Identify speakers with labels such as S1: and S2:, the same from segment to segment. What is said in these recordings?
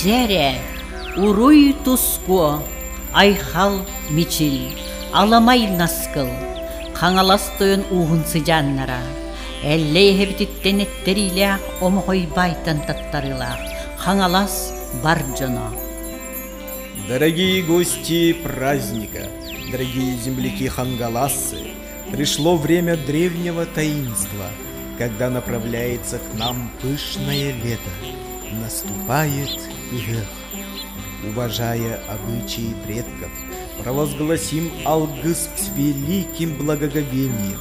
S1: Дьэрэ, уруй тускуо, айхал мичил, аламай наскыл, Хаҥалас тойон ууһун сыдьааннара, Эллэй эһэбититтэн эттэриилээх Омоҕой баайтан таттарыылаах Хаҥалас бар дьоно.
S2: Дорогие гости праздника, дорогие земляки хангаласцы, пришло время древнего таинства, когда направляется к нам пышное лето, наступает Игых. Уважая обычаи предков, провозгласим алгыс с великим благоговением.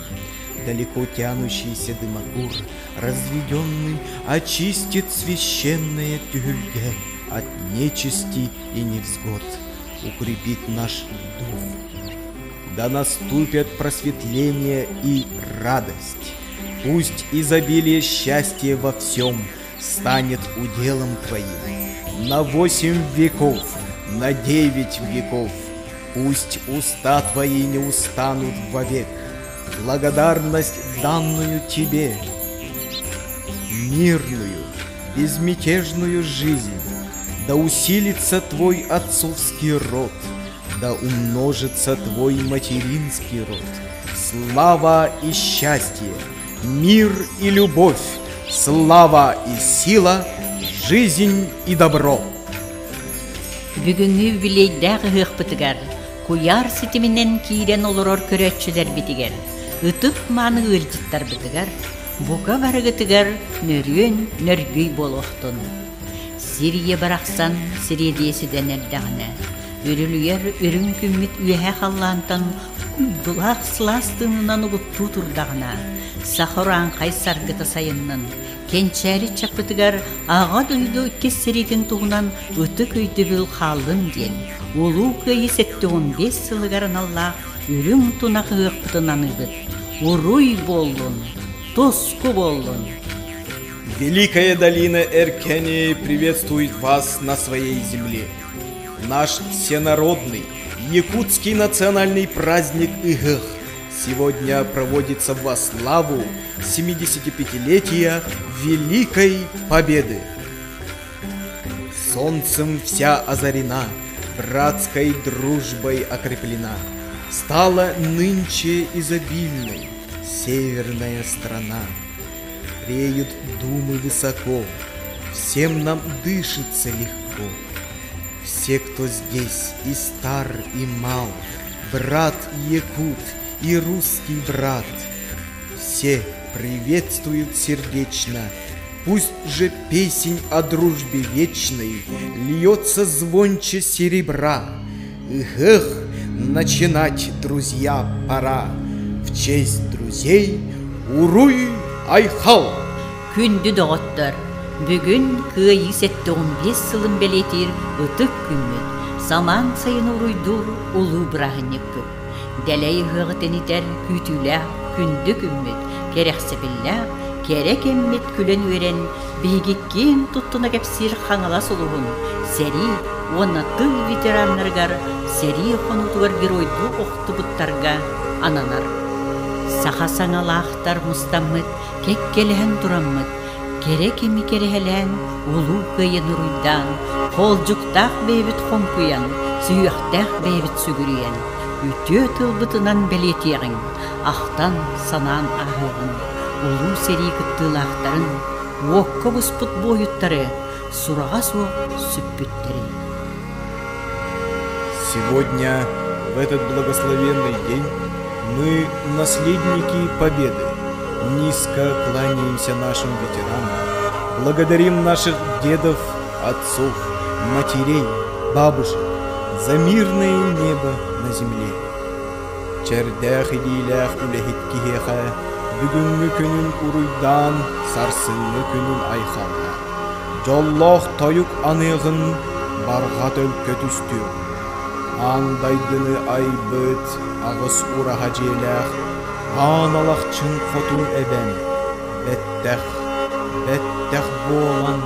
S2: Далеко тянущийся дымокур, разведенный, очистит священное тюльге от нечисти и невзгод, укрепит наш дух. Да наступят просветление и радость. Пусть изобилие счастья во всем станет уделом твоим. На 8 веков, на 9 веков. Пусть уста твои не устанут вовек. Благодарность, данную тебе, мирную, безмятежную жизнь, да усилится твой отцовский род, да умножится твой материнский род. Слава и счастье, мир и любовь, слава и сила, жизнь и добро.
S1: Бүгүҥҥү үбүлүөйдээх ыһыахпытыгар куйаар ситиминэн киирэн олорор көрөөччүлэрбитигэр, ытык мааны ыалдьыттарбытыгар, бука барыгытыгар нөрүөн нөргүй буолуохтун. Сир ийэ барахсан сириэдийэ ситэн эрдэҕинэ, үрүлүйэр үрүҥ күммүт үөһэ халлаантан уйгулаах сылаас тыынынан угуттуу турдаҕына, саха урааҥхай саргыта сайыннын, кэнчээри чаппытыгар Аҕа дойду иккис сэриитин туһунан ытык өйдөбүл хааллын диэн Улуу Кыайыы 75 сылыгар аналлаах үрүҥ тунах ыһыахпытын аныыбыт. Уруй буоллун! Туску буоллун!
S2: Великая долина Эркени приветствует вас на своей земле. Наш всенародный якутский национальный праздник Ыһыах сегодня проводится во славу 75-летия Великой Победы. Солнцем вся озарена, братской дружбой окреплена. Стала нынче изобильной северная страна. Реют думы высоко, всем нам дышится легко. Все, кто здесь, и стар, и мал, брат якут и русский брат, все приветствуют сердечно. Пусть же песень о дружбе вечной льется звонче серебра. Эх, начинать, друзья, пора. В честь друзей Уруй Айхал!
S1: Күндү доҕоттор, бүгүн Кыайыы 75 сылын бэлиэтиир ытык күммүт, самаан сайын уруйдуур улуу бырааһынньыкпыт. Дэлэй ыһыаҕы тэнитэр күүтүүлээх күндү күммүт, кэрэхсэбиллээх кэрэ кэммит күлэн-үөрэн, биһиги киэн туттуна кэпсиир Хаҥалас улууһун сэрии уонна тыл ветераннарыгар сэрии хонуутугар геройдуу охтубуттарга ананар. Саха саҥалаахтар мустаммыт, кэккэлэһэн тураммыт, кэрэ кими кэрэһэлээн, улуу кыайан уруйдаан, хоолдьуктаах бэйэбит хоҥкуйан, сүһүөхтээх бэйэбит сүгүрүйэн, үтүө тылбытынан бэлиэтиэҕиҥ, ахтан, санаан ааһыаҕыҥ, улуу сэрии кыттыылаахтарын, уокка буспут буойуттары, сураҕа суох сүппүттэри.
S2: Сегодня, в этот благословенный день, мы, наследники Победы, низко кланяемся нашим ветеранам, благодарим наших дедов, отцов, матерей, бабушек за мирное небо на земле. Чэрдээх илиилээх үлэһит киһиэхэ бүгүҥҥү күнүн уруйдаан, сарсыҥҥы күнүн айхалла. Дьоллоох тойук аныаҕын барҕа төлкө түстүөх. Аан дайдыны айбыт аҕыс ураһа дьиэлээх аан алахчын хотун эбэм, бэттэх, бэттэх буолан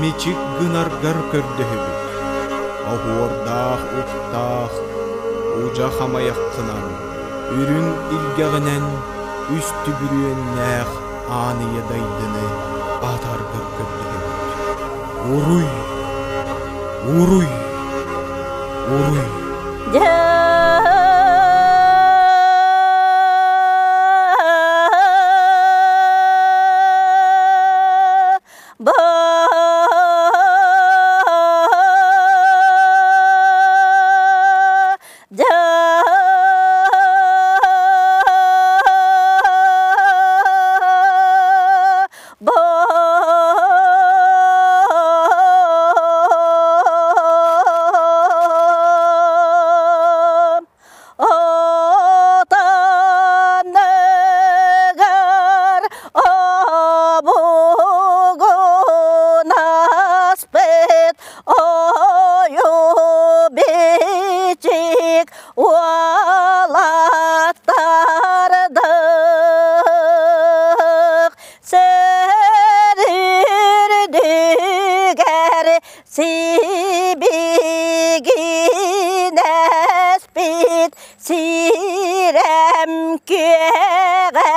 S2: мичик гынаргар көрдөһөбүт. Оһуордаах уктаах удьа хамайаххынан, үрүҥ илгэҕинэн үс түбүрүөннээх аан ийэ дайдыны аатаргар көрдөһөбүт. Уруй! Уруй! Уруй!
S3: Отаныгар обугунаспыт ойуу бичик уолаттардык сэр үрдүгэр сибигинэспит сирэм күөҕэ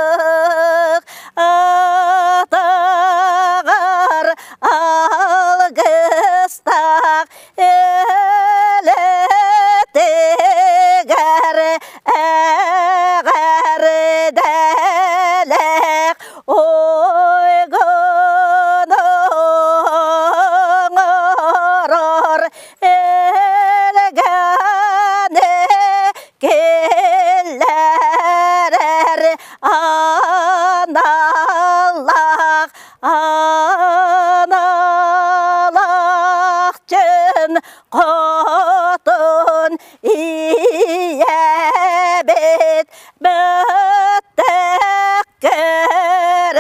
S3: кыргыттардык атаҕар алгыстаах элэтигэр эҕэрдэлээх ойгон оҥорор элгэни киллэрэр аналлаах аналлаах чын хотун ийэбит бөттөх көрөҥҥүн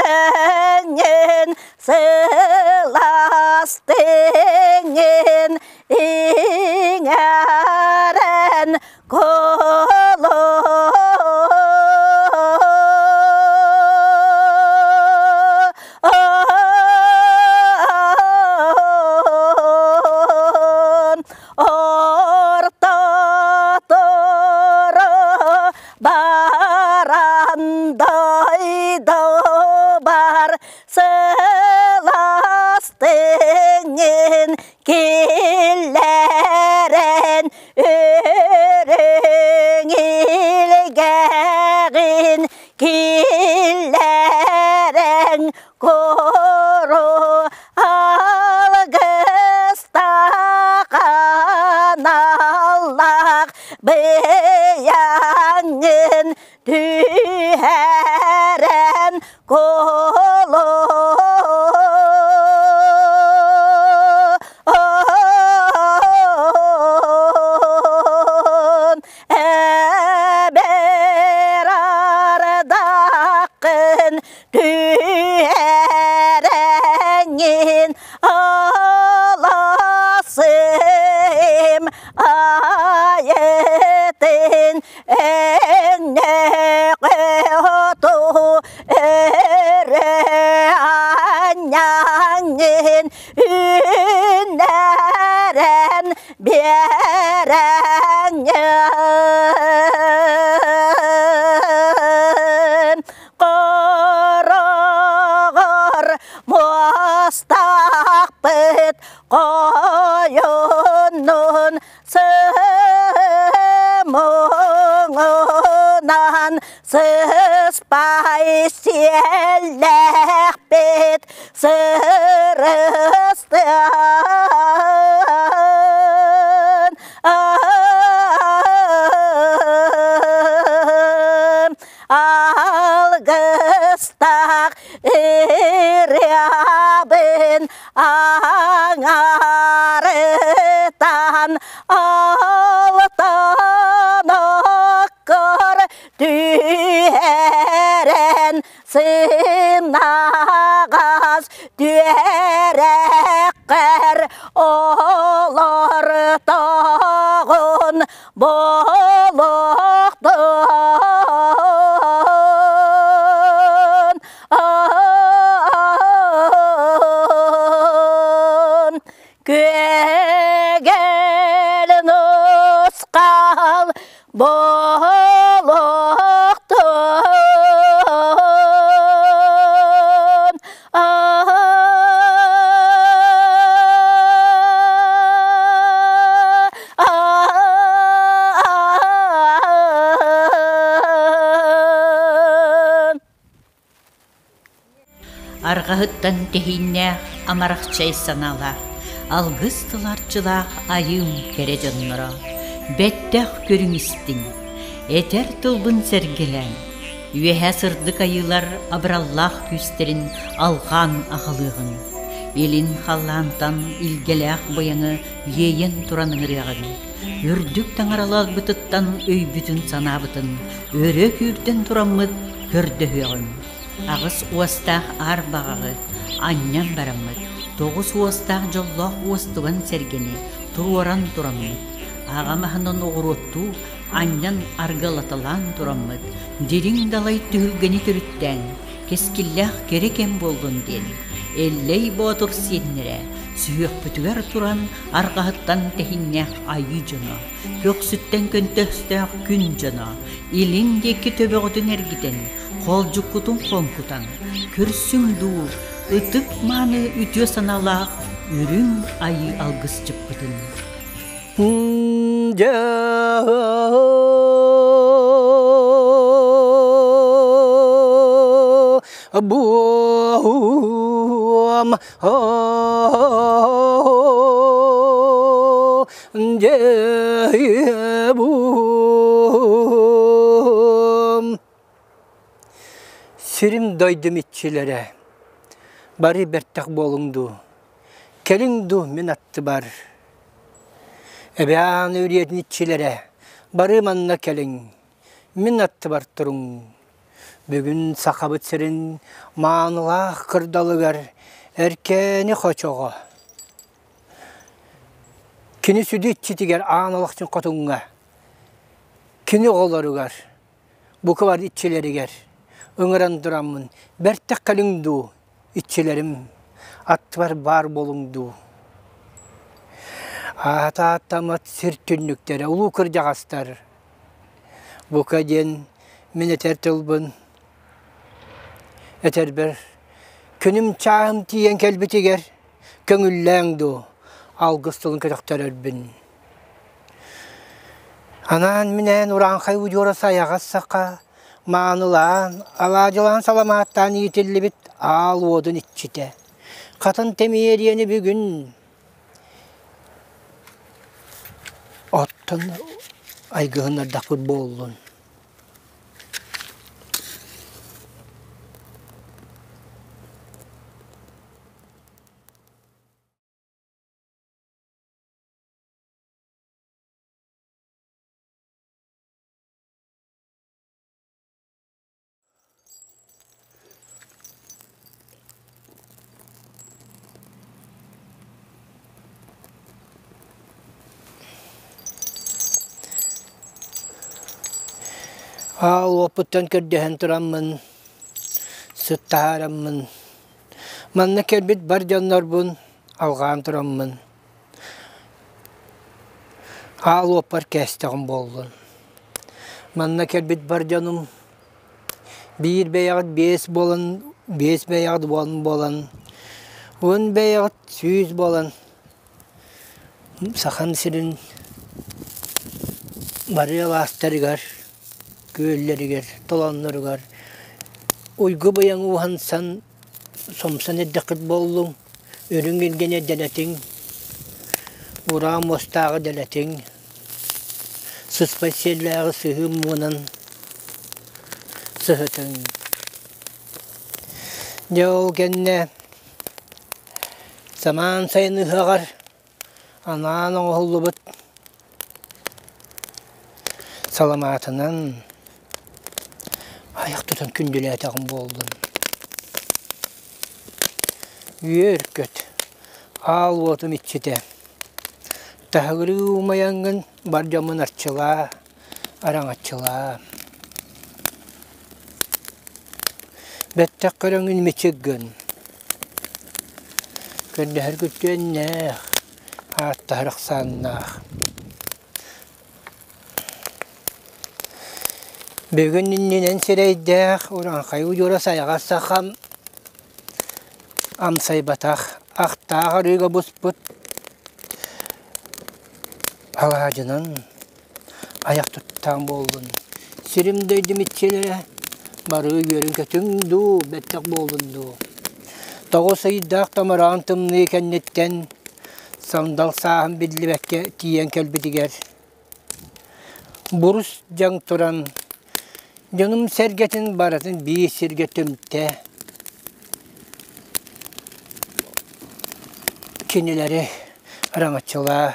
S3: сыластыҥын иҥэрэн Кулун ортоторо баран дойдубар сыластыҥын киллэрэн өрүҥ илгэҕин киллэрэн куру алгыстаханаллаах быйаҥын түһэрэн кулун эбэр ардаххын түһэрэҥҥин аласым айытын өҥнөөх оту өрө анньаҥҥын үүннэрэн биэрэҥҥин хороҕор муостаахпыт хойуннун сымуҥунан сыспай сиэллээхпит сырыстыан алгыстаах ырыабын аҥарытан алтан оккор түһэрэн сымнаҕас түөрэххэр олортоҕун болохтун күөгэл нусқал болохтун.
S1: Арҕаһыттан тэһииннээх амарахчай санаалаах, алгыс тыл арчылаах айыым кэрэ дьонноро, бэттэх көрүҥ истиҥ, этэр тылбын сэргэлээҥ, үөһэ сырдык айыылар абыраллаах күүстэрин алҕаан аҕалыаҕыҥ, илин халлаантан илгэлээх быйаҥы иэйэн туран ыҥырыаҕыҥ, үрдүк таҥараларбытыттан өйбүтүн-санаабытын өрө күүрдэн тураммыт көрдөһүөҕүҥ. Аҕыс уостаах аар баҕаҕы анньан бараммыт, тоҕус уостаах дьоллоох уостубан сэргэни туруоран тураммыт, аҕам аһынан оҕуруоттуу анньан аргылаталаан тураммыт, дириҥ далай түһүлгэни төрүттээн, кэскиллээх кэрэ кэм буоллун диэн, Эллэй Боотур сиэннэрэ сүһүөхпүтүгэр туран арҕаһыттан тэһииннээх айыы дьоно, көхсүттэн көнтөстөөх күн дьоно, илин диэки төбөҕүтүн эргитэн, Хоолдьуккутун хоҥкутан, көрсүҥ дуу, ытык мааны үтүө санаалаах үрүҥ айыы алгысчыппытын.
S4: Буом дьэ Сирим дойдум иччилэрэ, бары бэртэх буолуҥ дуу, кэлиҥ дуу мин аттыбар. Эбээн үрүйэтин иччилэрэ, бары манна кэлиҥ, мин аттыбар туруҥ. Бүгүн Сахабыт сирин маанылаах кырдалыгар Эркээни хочоҕо Кини сүдү иччитигэр аан олохтун хотуҥҥа, кини оҕолоругар, бука бары иччилэригэр ыҥыран тураммын, бэртэх кэлиҥ дуу, иччилэрим, аттыбар баар буолуҥ дуу. Аата ааттаммат сир түннүктэрэ, улуу кырдьаҕастар, бука диэн мин этэр тылбын этэрбэр күнүм чааһым тиийэн кэлбитигэр көҥүллээҥ дуу, алгыс тылын көтөхтөрөрбүн. Анаан-минээн урааҥхай удьуора сайаҕас саха маанылаан, алаадьылаан саламааттаан иитиллибит аал уотун иччитэ. Хатын Тэмиэриэни бүгүн оттон айгыһыннардахпыт буоллун. Аал уоппуттан көрдөһөн тураммын, сыт таһаараммын Манна кэлбит бар дьоннорбун алҕаан тураммын, аал уоппар кээстэҕим буоллун. Манна кэлбит бар дьонум биир бэйэҕит биэс буолан, биэс бэйэҕит уон буолан, уон бэйэҕит сүүс буолан Сахам сирин бары алаастарыгар, күөллэригэр, толоонноругар уйгу-быйаҥ уһансан, сомсон эрдэххит буоллуҥ, үрүҥ илгэни дэлэтиҥ, ураа муостааҕы дэлэтиҥ, сыспай сиэллээҕи сыһыы муҥунан сыһытыҥ. Дьэ ол кэннэ Самаан сайын ыһыаҕар анаан оҥоһуллубут саламаатынан айах тутан күндүлээтэҕим буоллун. Үөр-көт, аал уотум иччитэ, таһыгырыы умайаҥҥын бар дьоммун арчылаа, араҥаччылаа. Бэттэх көрөҥҥүн мичик гын, көрдөһөр күттүөннээх, ааттаһар ахсааннаах. Бүгүн иннинэн сирэйдээх урааҥхай удьуора сайаҕас сахам амсайбатах, ахтаах арыыга буспут алаадьынан айах туттаан буоллун. Сирим-дойдум иччилэрэ барыы үөрүн-көтүҥ дуу, бэттэх буоллун дуу. Тоҕус ыйдаах томороон тымныы кэнниттэн сандал сааһын биллибэккэ тиийэн кэлбитигэр бурус дьаҥ туран дьонум-сэргэтин барытын биир сиргэ түмтэ. Кинилэри араҥаччылаа.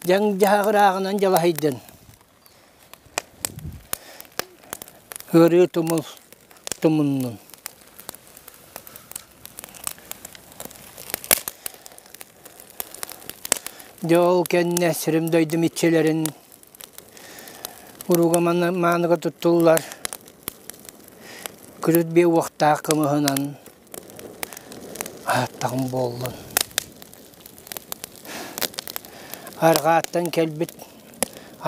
S4: Дьаҥ-дьаһах ырааҕынан дьалаһыйдын. Ыарыы тумул тумуннун. Дьэ ол кэннэ сирим дойдум иччилэрин урууга мааныга туттуллар күрүт биэ уохтаах кымыһынан аһаттаҕым буоллун. Арҕааттан кэлбит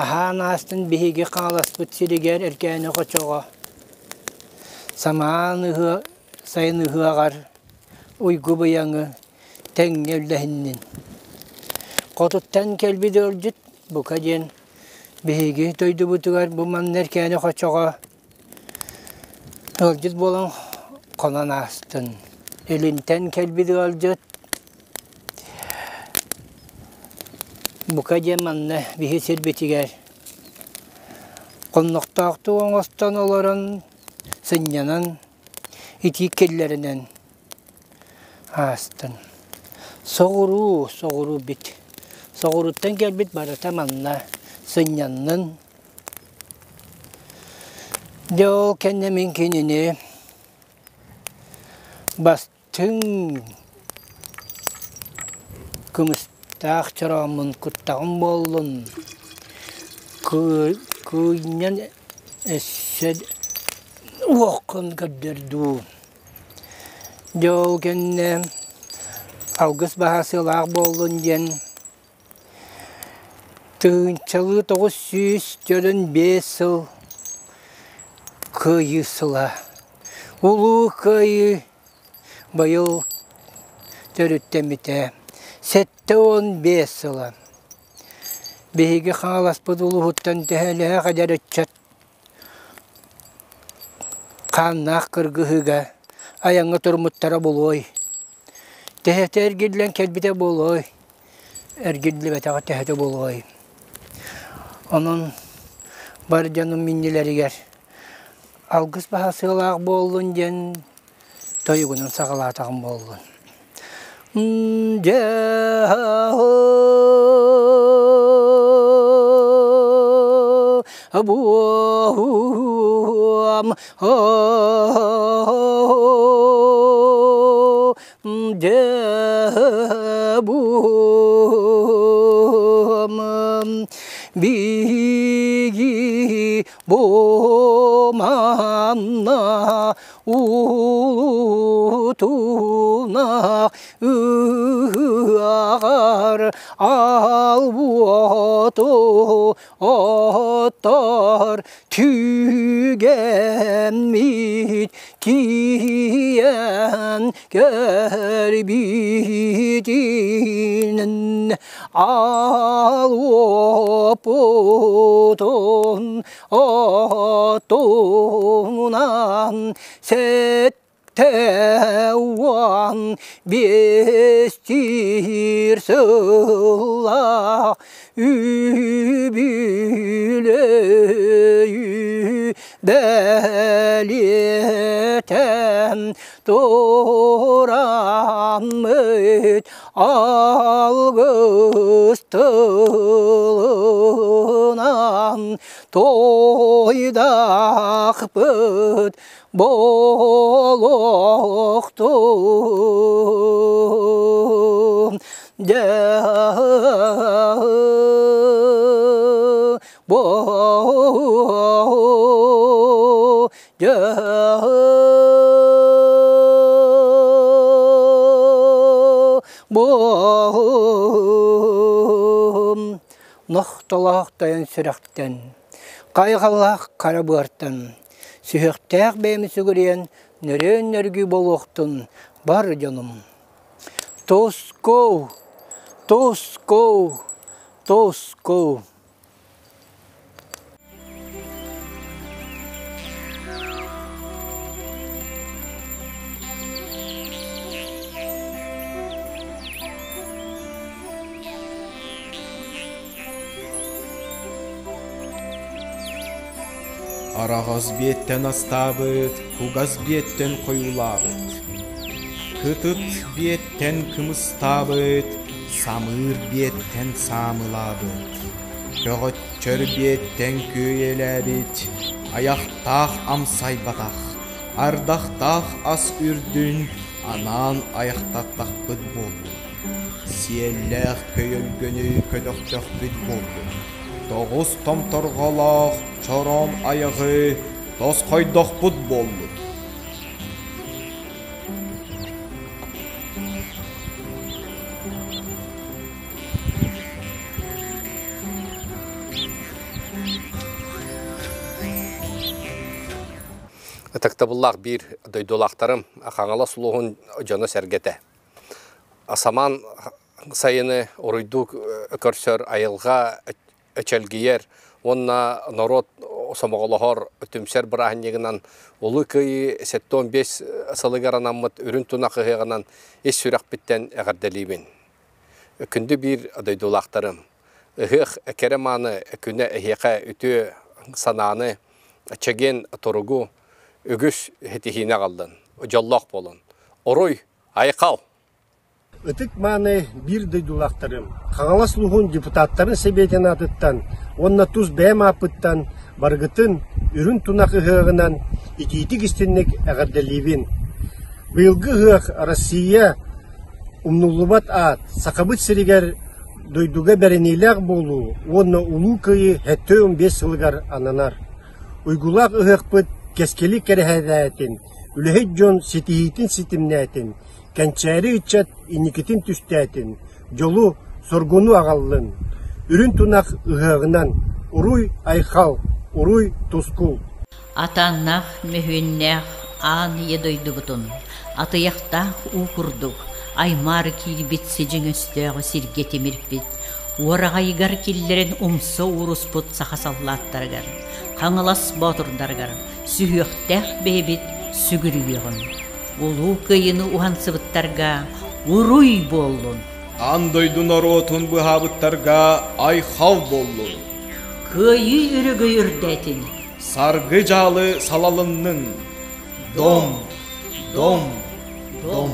S4: аһаан аастын биһиги хааласпыт сиригэр Эркээни хочоҕо самаан ыһыа сайын ыһыаҕар уйгу быйаҥы тэҥҥэ үллэһиннин. Хотуттан кэлбит ыалдьыт бука диэн биһиги дойдубутугар бу манна Эркээни хочоҕо Ыалдьыт буолан хонон аастын. Илинтэн кэлбит ыалдьыт бука диэн манна биһи сирбитигэр хоннохтоохтук оҥостон олорон сынньанан итии киллэринэн аастын. Соҕуруу, соҕуруу бит. Соҕурууттан кэлбит барыта манна сынньаннын. Дьэ ол кэннэ мин кинини бастыҥ кымыстаах чорооммун куттаҕым буоллун, кыынньан өссө уоххун көрдөр дуу. Дьэ ол кэннэ алгыс баһа сыалаах буоллун диэн Тыһыынчалыы 945 сыл Кыайыы сыла. Улуу Кыайыы быйыл төрүттэммитэ 75 сыла. Биһиги Хаҥаласпыт улууһуттан төһөлөөх эдэр ыччат хааннаах кыргыһыыга айаҥҥа туруммуттара буолуой? Төһөтө эргиллэн кэлбитэ буолуой, эргиллибэтэҕэ төһөтө буолуой. Онон бар дьонум иннилэригэр алгыс баһа сыалаах буоллун диэн тойугунан саҕалаатаҕым буоллун. Дьэ буом Дьэ-буом биһиги бу манна улутунах ыһыаҕар албуоту оттор түгэммит киэн көрбүтүнэн ал уопутун отунан 75 сыллаах үбүлүөйү бэлиэтээн тураммыт алгыс тылынан тойдахпыт Буолуохтун дьэ Нохтолоох тойон сүрэхтэн, хайҕаллаах хара быартан Сүһүөхтээх бэйэм сүгүрүйэн, нөрүөн-нөргүй буолуохтун бар дьонум. Тускул! Тускул! Тускул!
S2: Араҕас биэттэн астаабыт, кугас биэттэн хойуулаабыт, кытыт биэттэн кымыстаабыт, самыыр биэттэн саамылаабыт, көҕөччөр биэттэн күөйэлээбит, айахтаах амсайбатах, ардахтаах ас үрдүн анаан айахтаттахпыт буоллун. Сиэллээх көйөлгөнү көтөхтөхпүт буоллун. Тоҕус томторҕолоох чороон айаҕы тосхойдохпут буоллун.
S5: Ытыктабыллаах биир дойдулаахтарым Хаҥалас улууһун дьоно-сэргэтэ. Самаан сайыны уруйдуу көрсөр айылҕа чэлгийэр уонна норуот сомоҕолоһор түмсэр бырааһынньыгынан Улуу Кыайыы 75 сылыгар анаммыт Үрүҥ тунах ыһыаҕынан ис сүрэхпиттэн эҕэрдэлиибин. Күндү биир дойдулаахтарым, ыһыах кэрэ мааны күнэ эһиэхэ үтүө санааны, чэгиэн туругу, үгүс ситиһиини аҕаллын, дьоллоох буолун. Уруй, айхал!
S6: Ытык-мааны биир дойдулаахтарым, Хаҥалас улууһун депутаттарын сэбиэтин аатыттан уонна тус бэйэм ааппыттан барыгытын Үрүҥ Тунах ыһыаҕынан итиитик-истинник эҕэрдэлиибин! Быйылгы ыһыах Россия умнуллубат аат Сахабыт сиригэр дойдуга бэриниилээх буолуу уонна Улуу Кыайыы 75 сылыгар ананар. Уйгулаах ыһыахпыт кэскили кэрэһэлээтин, үлэһит дьон ситиһиитин ситимнээтин, кэнчээри ыччат инникитин түстээтин, дьолу, соргуну аҕаллын! Үрүҥ тунах ыһыаҕынан! Уруй-айхал! Уруй-тускул!
S1: Атааннаах, мөһүөннээх аан ийэ дойдубутун атыйахтаах уу курдук аймаары киирбит сидьиҥ өстөөҕү сиргэ тимирпит, уораҕайыгар киллэрэн умса ууруспут саха саллааттарыгар, Хаҥалас боотурдарыгар сүһүөхтээх бэйэбит сүгүрүйүөҕүҥ. Улуу Кыайыыны уһансыбыттарга уруй буоллун!
S2: Аан дойду норуотун быһаабыттарга айхал буоллун!
S1: Кыайыы өрөгөй үрдээтин!
S2: Саргы дьаалы салалыннын! Дом! Дом! Дом!